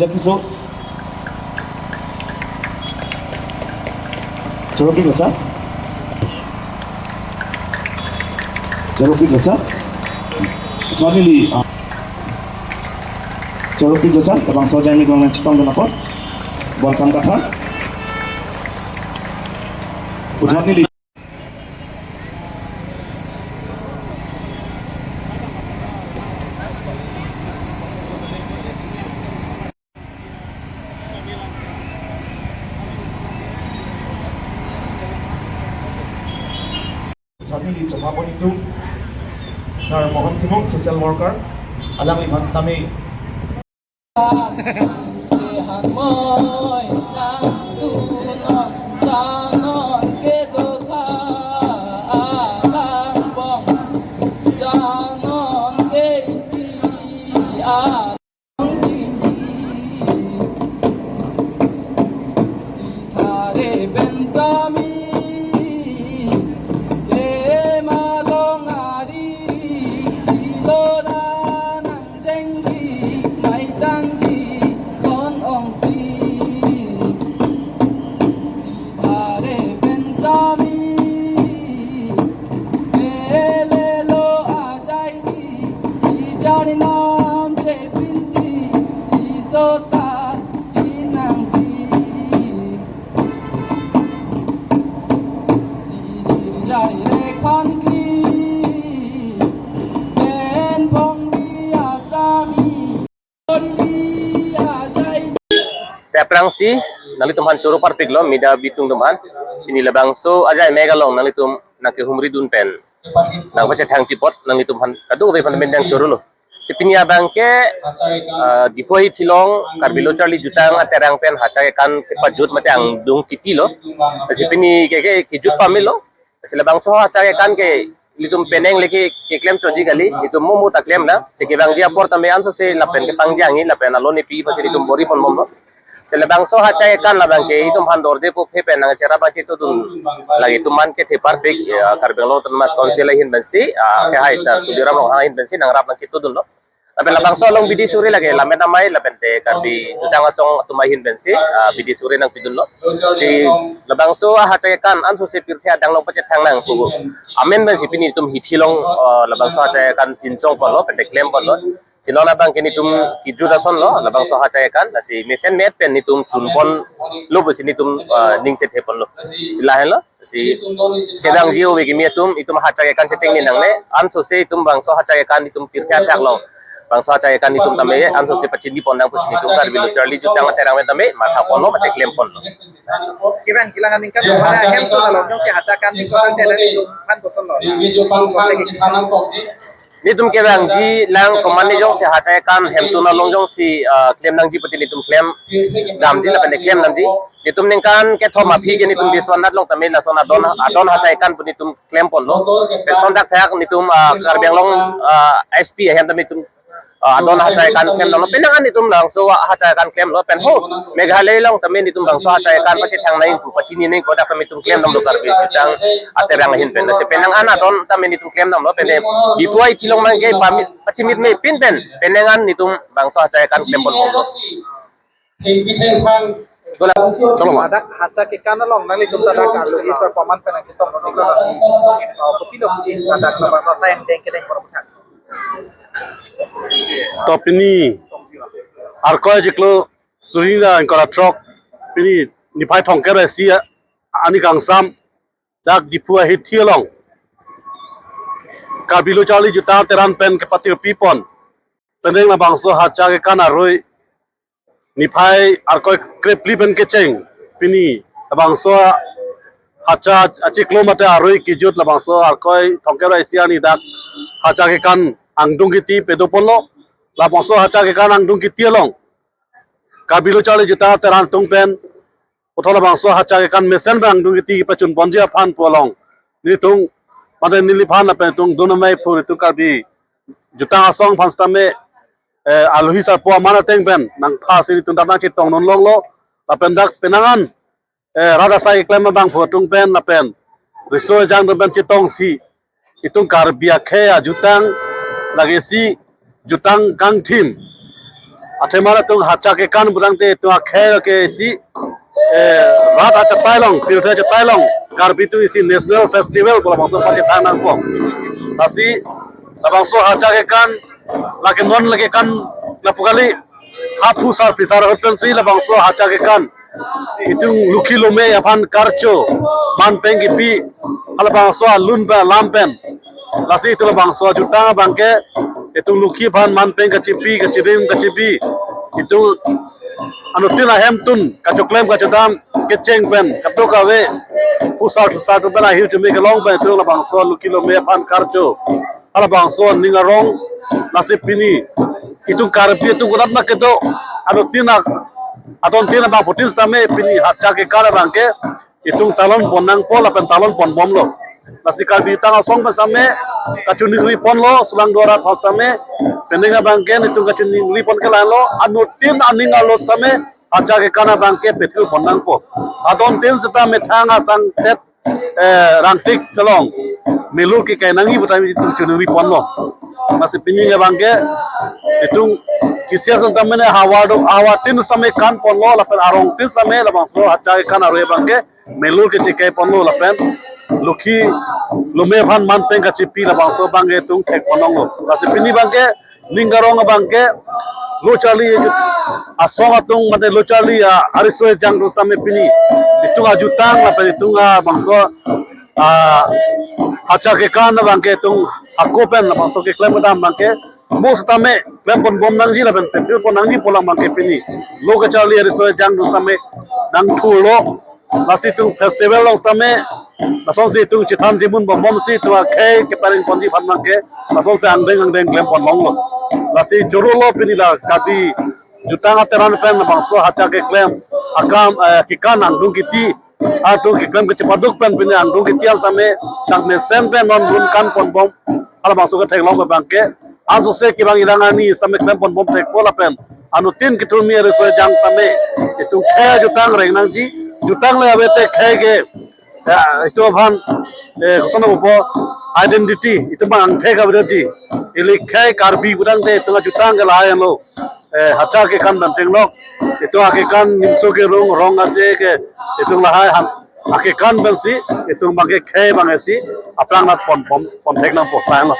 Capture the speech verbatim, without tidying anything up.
Jatiso. Chorokpiklo sir. Chorokpiklo sir. Chorokpiklo sir. Labangso ajai me klemnang chetongdun apot. Bonsam Kathar. Puthot neli. Kami di Chopha Ponitu, Sir Mohan Timung, social worker, alangliphan sitame. Te aphrangsi nanglitum aphan choro parpiklo media bitung atum aphan. Pini labangso ajai me along nanglitum nangkehumridun pen nangpachethangpi apot nanglitum aphan kadokave aphan mendang chorolo. Si pini abang ke, ah, Diphu ahithi along Karbi Lo Charli Jutang Aterang pen hacha kekan kepajut mate angdung kitilo. Si pini ke, ke kijut pamelo. Si labangso hacha kekan ke ilitum penang le ke keklem chotji kali, ilitum mo mo ta klemnang. Si kevangji apor tame ansose lapen kepangji angin lapen alo nepi aphansi ilitum bor-i ponbomlo. Si labangso hacha kekan labang ke itum aphan dorde pu phe pen nangcherap abang chetongdun. Lake itum man kethe parpik, ya, Karbi Anglong Autonomous Council ahin pensi, ah, kehai Sir Tuliram Ronghang ahin pensi nangrap nangchetongdunlo. Lapen labangso along bidi suri lake Lammet Amei lapen te Karbi Jutang Asong atum ahin pensi, ah, bidi suri nangpidunlo. Si labangso hacha kekan ansose pirthe adang along pachethang nang pu amen pensi pini itum hithi along, ah, labangso hacha kekan pinchong ponlo, pen te klem ponlo. Si non abang ke nelitum kijut asonlo, labangso hacha kekan, lasi mesen me-et pen nelitum chun ponlo pusi nelitum, ah, ning chethe ponlo. Lahenlo, si kevangji ove kimi atum, itum hacha kekan chetengni nangne, ansose itum bangso hacha kekan itum pirthe athak along. Bangso hacha kekan itum tame, ansose pachini ponnang pusi nelitum Karbi Lo Charli Jutang Aterang pen tame, matha ponlo, mate klem ponlo. Kevangji lang aningkan, mana hem tu nalo, jongsi hacha kekan, itum kan kosonlo. Nelitum kevangji lang komatne jongsi hacha kekan hemtun along jongsi, ah, klem nangji pute nelitum klem damji lapen klem nangji. Nelitum ningkan kethom aphi ke nelitum Biswanath along tame lason adon, adon hacha kekan pu nelitum klem ponlo. Pen lason dak thak nelitum, ah, Karbi Anglong, ah, S P ahem tame nelitum, ah, adon hacha kekan klem ponlo. Penang an nelitum labangso hacha kekan klemlo pen ho Meghalaya along tame nelitum bangso hacha kekan pachethang nang pu pachini nang pu dak tame nelitum klem damlo Karbi Jutang Aterang ahin pen. Lasi penang an adon tame nelitum klem damlo pen Diphu ahithi along abang ke pamit pachimit me pin pen penang an nelitum bangso hacha kekan klem ponbomlo. Tolong, Tolong. Ladak hacha kekan along nanglitum ladak alohi sarpo aman pen nangchetongdun iklo lasi, uh, kopilo puji ladak labangso asai angdeng kedeng pora puthak. To pini Arkoi chiklo suri ra ingkoi ra throk, pini niphai thomkep ra isi arni kangsam, dak Diphu ahithi along Karbi Lo Charli Jutang Aterang pen kepatirpi pon, penang labangso hacha kekan arui niphai Arkoi krephli pen kecheng, pini labangso hacha achiklo mate arui kijut labangso Arkoi thomkep ra isi arni dak hacha kekan angdung kiti pado ponlo. Labangso hacha kekan angdung kiti along Karbi Lo Charli Jutang Aterang atum pen puthot labangso hacha kekan mesen abang angdung kiti pachun ponji aphan pu along nelitum mate neliphan lapen nelitum dun amei phu nelitum Karbi Jutang Asong aphan sitame, eh, alohi sarpo aman ateng pen nangpha si nelitum dak nangchetongdun longlo. Lapen dak penang an, eh, rat asai keklem abangphu atum pen lapen riso ejang atum pen chetongsi itum Karbi akhei ajutang lake isi jutang kangthim Athema latum Hacha kekan pulangte itum akhei ke isi, eh, rat achatai along, pirthe achatai along, Karbi atum isi national festival pu labangso pachethang nangpo. Lasi labangso Hacha kekan, lake non lake kan lapu kali, ha phusar phisar ahut pensi labangso Hacha kekan itum lukhi lome aphan karcho, man peng kipi, halabangso alun pen alam pen. Lasi itum labangso ajutang abangke itum lukhi aphan man peng kachipi, kachirim, kachipi, itum anuttin ahemtun kachoklem kachodam kecheng pen kadokave phusar thusar atum pen ahirjume kelong pen itum labangso lukhi lome aphan karcho, halabangso aning arong. Lasi pini itum Karbi atum kodak ma kedo, anuttin a, adontin abangphutin sitame pini Hacha kekan abangke itum talon pon nangpo lapen talon pon bomlo. Lasi Karbi Tang Asong pen sitame kachiningri ponlo, sulang dora thos sitame, penang abangke itum kachiningri pon ke lahenlo, anuttin aning arlo sitame Hacha kekan abangke pethil pon nangpo. Adontin sita methang asangtet, eh, rangtik kelong melur kekai nangji pu ta itum chiningri ponlo. Lasi pini abangke itum kisi ason tame ne havar do, havartin sitame kan ponlo lapen arongtin sitame labangso Hacha kekan arve abangke melur kechekai ponlo lapen lukhi lome aphan man peng kachipi labangso abangke itum thek pon longlo. Lasi pini abangke ning arong abangke lo charli asong atum mate lo charli a, ariso ejang atum sitame pini itum ajutang lapen itum abangso, ah, Hacha kekan abangke itum ako pen labangso keklem kedam abangke mo sitame klem pon bom nangji lapen pethil pon nangji pu alam abangke pini lo kacharli ariso ejang atum sitame nangthurlo. Lasi itum festival along sitame lasonsi itum chethan chimun bom bomsi itum akhei keparing ponji aphan abangke lasonsi angdeng angdeng klem pon longlo. Lasi choro lo pini la Karbi jutang ateran pen labangso Hacha keklem akam, eh, kekan angdung kiti, angdung keklem kachepaduk pen pini angdung kiti an sitame nang mesen pen non lun kan pon bom, halabangso ketheklong abangke ansose kevang irang arni sitame klem pon bom thekpo lapen anuttin kethurmi ariso ejang sitame itum khei ajutang reng nangji, jutang le ave te khei ke, ya, itum aphan, eh, koson pupo, identity itum abang angthek aveji. Ili khei Karbi pulangte itum ajutang ke lahai lo, eh, Hacha kekan pen chenglok, itum akekan nimso kerung rong aje ke itum lahai han akekan pensi itum abangke khei abang isi aphrang nat pon pon pon thek nangpo, lahenlo.